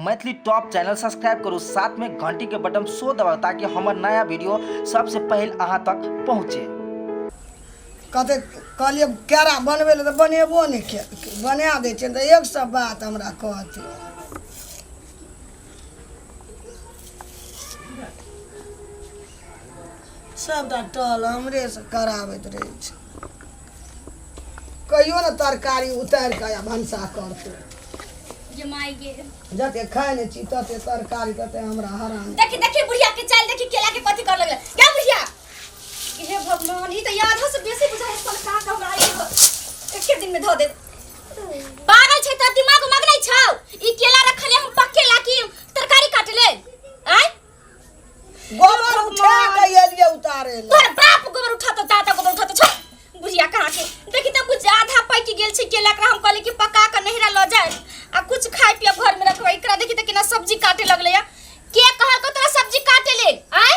Maithili top channel subscribe करू, साथ में घंटी के बटन सो दबाउ ताकि हमर नया वीडियो सबसे पहले अहाँ तक पहुँचे। कते कहलियै केरा बनबै लए तऽ बनेबो नहि के बना दै छियनि तऽ एक सए बात हमरा कहतै। सबटा टहल हमरेसँ कराबैत रहै छै। कहियो ने तरकारी उतारि कऽ आ भनसा करतै। ये माय गे। जते खाइ नहि छी तते तरकारी तते हमरा हरान। देखी देखी बुढ़िया के चाल देखी, केला के कथी कर लगले क्या बुढ़िया। हे भगवान, ई त आधा से बेसी बुझाइ छल का का हमरा एके दिन में धऽ दे। पागल छै त दिमाग उमाग नहीं छौ। ई केला रखले हम पकेला की तरकारी काटले आय। गोबर उठा के एलियै उतारे ले। तोहर बाप गोबर उठातो, दादा गोबर उठातो छौ बुढ़िया कहाँ के। देखी त कुछ आधा पकि गेल छै केला, एकरा हम कहली कि पका के नहिरा ल जाए आ कुछ खाए पिए घर में रखबै। एकरा देखी त केना सब्जी काटे लगले या। के कहलको तोरा सब्जी काटे ले आय?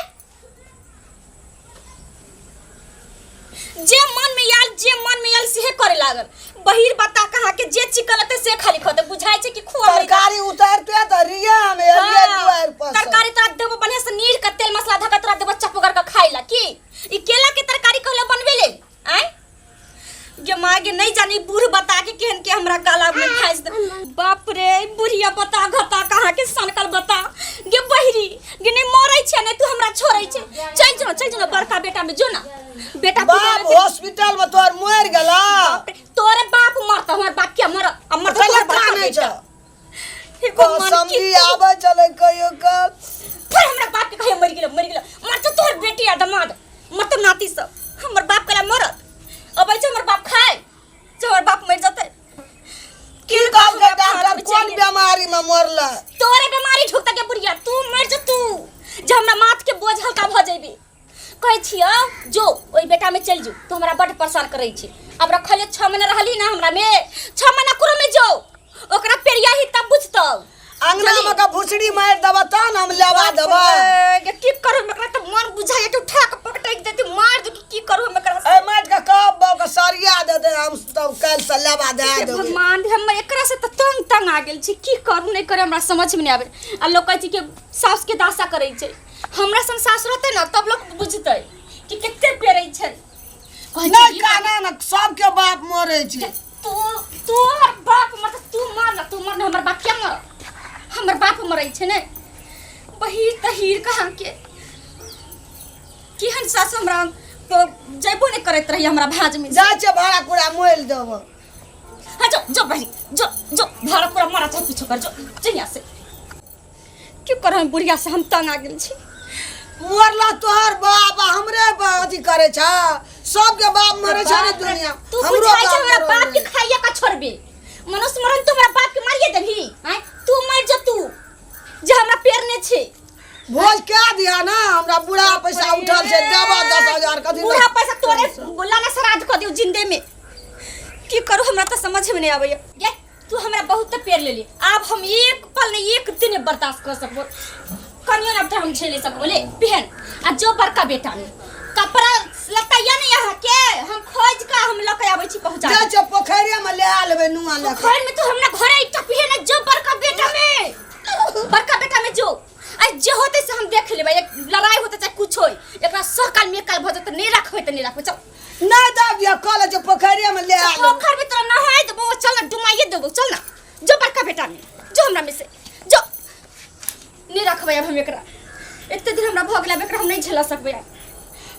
जे मन में आयल, जे मन में आयल सेहे करे लागल। बहिर बता कहाँ के जे चिकन होते से खाली खते, बुझाय छै कि खुआ नहीं। तरकारी उतारते त रिया हम एलियै दुआर पर से। तरकारी तोरा देबो बढ़िया से नीर के तेल मसाला धका तोरा देबो चपगर के खाइ ला। की ई केला के तरकारी कहले बनबे ले आय? गे माँ गे, नहीं जानी बूढ़ बता के केहन के हमरा गला में फांस दे। बाप रे, बुढ़िया बता घता कहाँ के सनकल बता गे बहिरी गे, नहीं मरै छै नहीं तू हमरा छोड़ै छै। चल जो, चल जो ना बड़का बेटा में जो ना बेटा। बाप हॉस्पिटल में तोहर मर गेला। बाप रे, तोरे बाप मरत, हमर बाप क्या मरत? आ मरत चल तोहर बड़का कानै बेटा। छौ। हे भगवान, समझी की आबै छलै कहियो काल। फिर हमरा बाप के कहियो मर गेलो, मर गेलो मरत तोहर बेटी आ दमाद, मरत नाती सब। हमर बाप कला मरत अबै छै हमर बाप खाए जे हमर बाप मर जतै। की कहलकै डॉक्टर, कोन बीमारी में मरलै? तोरे बीमारी ढुकता के बुढ़िया, तू मर जा तू जे हमरा माथ के बोझ हल्का भ जइबी। कहै छियौ जो ओइ बेटा में चल जो, तू हमरा बड परेशान करै छी। अब रखले 6 महीना रहली ना हमरा में, 6 महीना कुरो में जो ओकरा पेरिया ही तब बुझतौ। अंगना में का भुसड़ी मार देबा तहन हम लेवा देबा। गे, की करू हम एकरा, त मन बुझाइए कि उठा के पकटक देती मार दू कि की करू हम एकरा से? ए मार के कब बाप के सरिया दे दे, हम तब काल्हि से लेवा दे हे देबै। भगवान, हम एकरा से त तंग तंग आ गेल छी। की करू नहीं करू हमरा समझ में नहीं आबे। आ लोग कहै छै कि सास के दासा करै छै, हमरा संग सास रहतै ना तब लोग बुझतै कि कते पेरै छै। कहै छै नहीं ई कहना ना, सबके बाप मरै छै। तू तोहर बाप मरत, तू मर ना, तू मर ना, हमर बाप क्या मर? हमर बाप मरै छै ने। बहिर तहीर कहाँ के केहन सास हमरा तो जैबो नहीं करैत रही हमरा भाज में। जाइ छै भाड़ा कुरा मोलि देब। हाँ जो जो बहिर जो जो भाड़ा पूरा मरा चाहे कुछो कर जो जो यहाँ से। क्यों कर हम बुढ़िया से हम तंग आ गेल छी। मरला तोहर बाप आ हमरे अथी करे छ, सबके बाप मरे छ ने दुनिया। तू हमरो बुझाइ छ बाप हमरा मरल बाप के रहै। खाइया का छोड़बे मनुष्य मरन तो हमरा बाप के मारिए देबही आय? तू मर जा तू जे हमरा पेरने छे। भोज क्या दिया ना हमरा, बुढ़ा पैसा उठल छै देबा 10,000 कथी बुढ़ा पैसा तोरे लाना श्राद्ध क दियो जिंदे में। की करू हमरा त समझ में नहीं आबैया। गे तू हमरा बहुत त पेर लेली, आब हम एक पल नहीं एक दिन बर्दाश्त कर सकबो कनियो ना हम झेले सकबो। ले पहन आ जो बड़का बेटा ने कपड़ा लत्ता या नहीं यहाँ के हम खोज के हम लके आबै छी पहुंचा। जा छै पोखरिया में ले आ लेबै नुआ ले। पोखर में तो हमरा घरे एकटा पहन जो बड़का बेटा में, बड़का बेटा में जो आ जे होते से हम देख लेबै। एक लड़ाई होते चाहे कुछ होय, एकरा सहकाल में काल भ जते नहीं रखबै त नहीं रखबै। चल नहीं दब दिया कल जो पोखरिया में ले आ लेबै। पोखर में तोरा नहाय देबो, चल ना डुमाइए देबो, चल ना जो बड़का बेटा में जो हमरा में से जो नहीं रखबै अब हम एकरा। एते दिन हमरा भ गेल, अब एकरा हम नहीं झेला सकबै आब।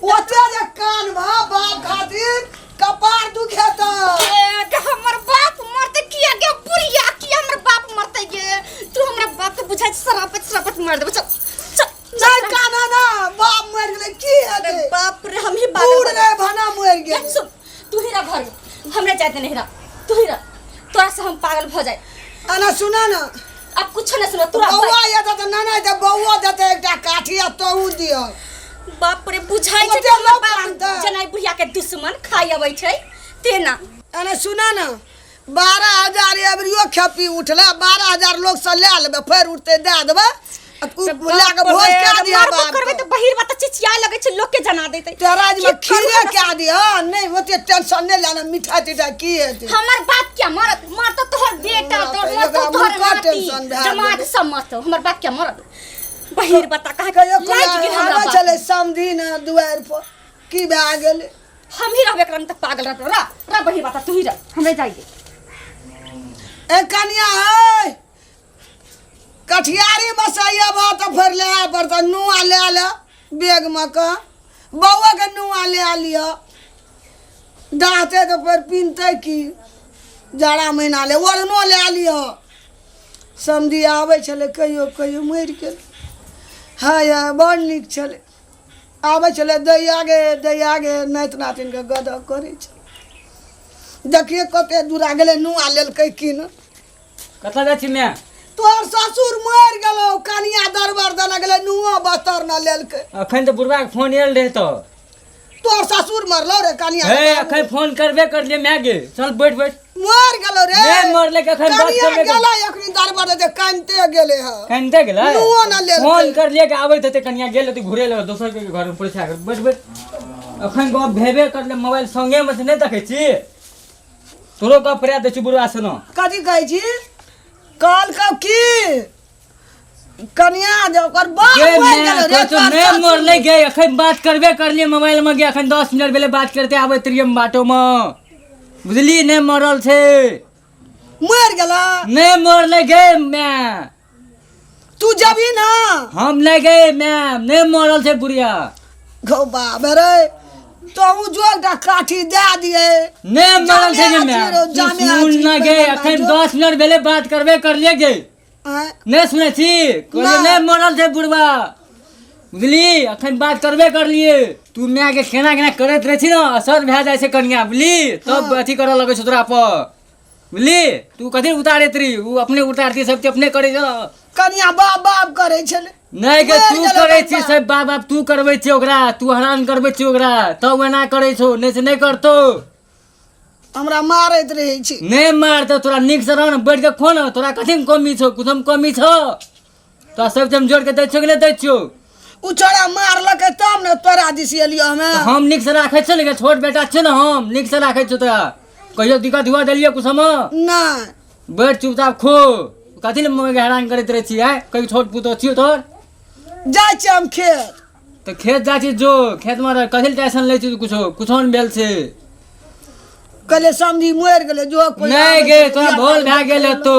ओते जे कान भा बाप खातिर कपार दुखेत। ए, गे हमर बाप मरते किया गे बुढ़िया, किया हमर बाप मरते गे? तू हमरा बाप के बुझाइ सरापत सरापत मार देबो। चल चल नहीं काना ना बाप मर गेलै की हेतै? अरे बाप रे, हम ही पागल बूढ़ भऽ रे भना मर गेलै। सुन तू ही रह घर में, हमरा जाए दे नहीं रह, तू ही रह, तोरा से हम पागल भ जाए। आना सुना ना अब कुछ नहीं सुनो तोरा बौआ ये त ना ना त बौआ देते एकटा काठी आ तोहू दिह। बाप रे बुझाइ छै ओते कि हमर लोक बाप कानतै। जनाइ बुढ़िया के दुश्मन खाइ अबै छै तेना। आना सुना ना 12,000 एबरियो खेपी उठले, 12,000 लोग से ले लेबै, फेर उठते दए देबै। आ तू लए कऽ भोज कए दिहऽ मारबो बाप करबै के। तऽ बहिर बात चिचिया लगै छै लोक के जना देतै तोरा मे की करू खीरे हमरा कए दिहऽ नहि ओते टेंशन नहि लेना मिठाई तिठाई की हेतै हमर बाप क्या मरत मरत तोहर बेटा हमरा तोहर तऽ मरत एकरा तोहर मुँह नाती टेंशन भए जमात गेलै। सब मरत हमर बाप क्या मरत बहिर बता कहाँ कहियो लागि गेल हमरा आबै बाप। छलै समधी ने दुआरि पर की भए गेलै हम ही रहबे एकरा में तऽ पागल रहबे रा रा बहिर बता तू ही रह हमरे जाइए ए कनिया है कठियारी बसैया बा तऽ फेर ले आय पड़तौ नुआ ले ले बैगमे कऽ बौआके नुआ ले लिअ डाहतै तऽ फेर पिन्हतै की जाड़ा महीना ले ओढ़नो ले लिअ समधी आबै छलै कहियो कहियो मरि गेल हाय हाय बड़ नीक छलै आबै छलै दैया गे दैया गे नाति नातिनके गदह करै छलै देखियै कते दूरा गेलै नुआ लेलकै कि नहि कतऽ जाइ छी माय तोहर ससुर मरि गेलौ कनिया दरबर देने गेलै नुआ बस्तर न लेलकै अखन तऽ बुढ़बाके फोन आयल रहै तऽ तोहर ससुर मरलौ रे कनिया हे अखन फोन करबे करलियै माय गे चल बैठ बैठ मर गेलौ रे नहि मरलै के अखन बात कनिया करबे कर- गेलै अखनी दरबर दे कानिते गेलै हँ कनिते गेलै नुओ न लेलकै। फोन करलियै कि आबैत हेतै कनिया गेल हेतै घुरे लए दोसर के घर में पैसा कर बैठ बैठ अखन गप भेबे करलै मोबाइल संगे मे से नहि देखै छी तोरो गप फरिया दै छी बुढ़वा से न कथी कहै छी कहलकौ की कनिया जे ओकर बाप गे मरि माय, गेलै रे कहै छौ, तोहर नहि ससुर। मरलै गे अखन बात करबे करलियै मोबाइल मे गे अखन 10 मिनट भेलै बात करते आबैत रहियै हम बाटो मे बुझली नहि मरल छै मरि गेलै नहि मरलै गे माय तू जबी ना हम नहि गे माय नहि मरल छै बुढ़िया गौ बाप रे तोहू जो एकटा काठी दए दिए नहि मरल छै गे जामे माय आछी रौ, तू जामे सुन आछी, ना गे पैसा अखन जो। 10 मिनट भेलै बात करबे करलियै गे आँय, नहि सुनै छी कहलियै नहि। नहि मरल छै बुढ़वा बुझली अखन बात करबे करलियै तू माय के केना केना करैत रहै छी ने असर भए जाइ छै कनिया बुझली तब अथी करऽ लगै छै तोरा पर बुझली तू कथी उतारैत रही ओ अपने उतारती सब अपने करै छल कनिया बाप बाप करै छलै नहि गे मरि तू गेलै करै ओकर छी बाप। सब बाप बाप तू करबै छी ओकरा तू हरान करबै छी ओकरा तब एना करै छौ नहि से नहि करतौ हमरा मारैत रहै छी नहि मारतौ तोरा नीकसँ रह ने बैठ कऽ खो ने तोरा कथीमे कमी छौ कुछोमे कमी छौ तोरा सब चीज हम जोड़ि कऽ दै छियौ कि नहि दै छियौ ओ छोड़ा मारलकै तब ने तोरा दिस एलियो हमे तऽ हम नीकसँ राखै छियौ ने छोट बेटा छियौ ने हम नीकसँ राखै छियौ तोरा कहियो दिक्कत हुआ देलियै कुछोमे नहि बैठ चुपचाप खो कथी लए मम्मीके हैरान करैत रहै छी आँय कहियो छोट पुतोह छियौ तोहर जाइ छियै हम खेत तऽ खेत जाइ छी जो खेतमे रह कथी लए टेंशन लै छी कुछो कुछो नहि भेल छै कहलियै समधी मरि गेलै जो कोइ नहि आबै गे छै, तोरा बियाह भोल भए करै गेल हेतौ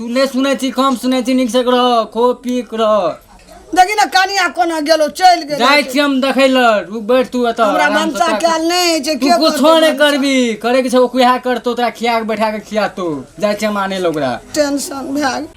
तू नहि सुनै छी कम सुनै छी नीक से रह खो पी के रह देखी ने कनिया कोना गेलो चलि गेल जाइ छी हम देखै लए रुक बैठ तू एतऽ हमरा आराम से भनसा तोरा- कयल नहि होइ छै तू के कुछो करतै नहि भनसा? करबी करे के छै ओ उएह करतौ तोरा खिया के बैठा के खियातौ जाइ छी हम आनै लए ओकरा टेंशन भए गेल